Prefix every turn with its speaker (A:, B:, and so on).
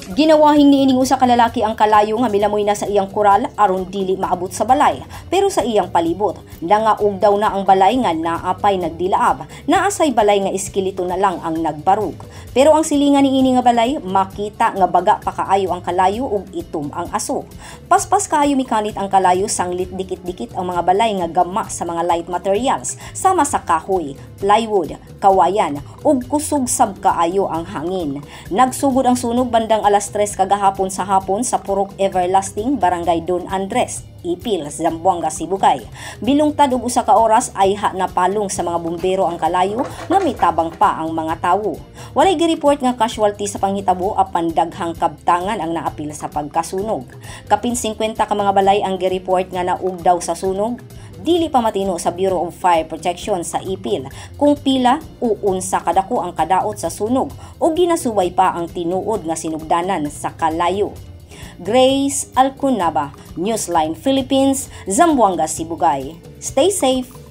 A: Ginawahing niining usa ka lalaki ang kalayo nga milamoy na sa iyang koral aron dili maabot sa balay, pero sa iyang palibot nangaugdaw na ang balay nga naapay nagdilaab. Naasay balay nga eskeleto na lang ang nagbarug. Pero ang silingan niini nga balay, makita nga baga pa kaayo ang kalayo ug itom ang aso. Paspas kaayo mikanit ang kalayo sanglit dikit-dikit ang mga balay nga gama sa mga light materials sama sa kahoy, plywood, kawayan ug kusog sab kaayo ang hangin. Nagsugod ang sunog bandang alas 3 kagahapon sa hapon sa Purok Everlasting, Barangay Don Andres, Ipil, Zamboanga, Sibugay. Bilungtad og 1 ka oras ay ha napalong sa mga bumbero ang kalayo nga mitabang pa ang mga tawo. Walay gi-report nga casualty sa panghitabo, apan daghang kabtangan ang naapil sa pagkasunog. Kapin 50 ka mga balay ang gi-report nga naugdaw sa sunog. Dili pa matino sa Bureau of Fire Protection sa Ipil kung pila o unsa kadako ang kadaot sa sunog o ginasuway pa ang tinuod nga sinugdanan sa kalayo. Grace Alcunaba, Newsline Philippines, Zamboanga, Sibugay. Stay safe.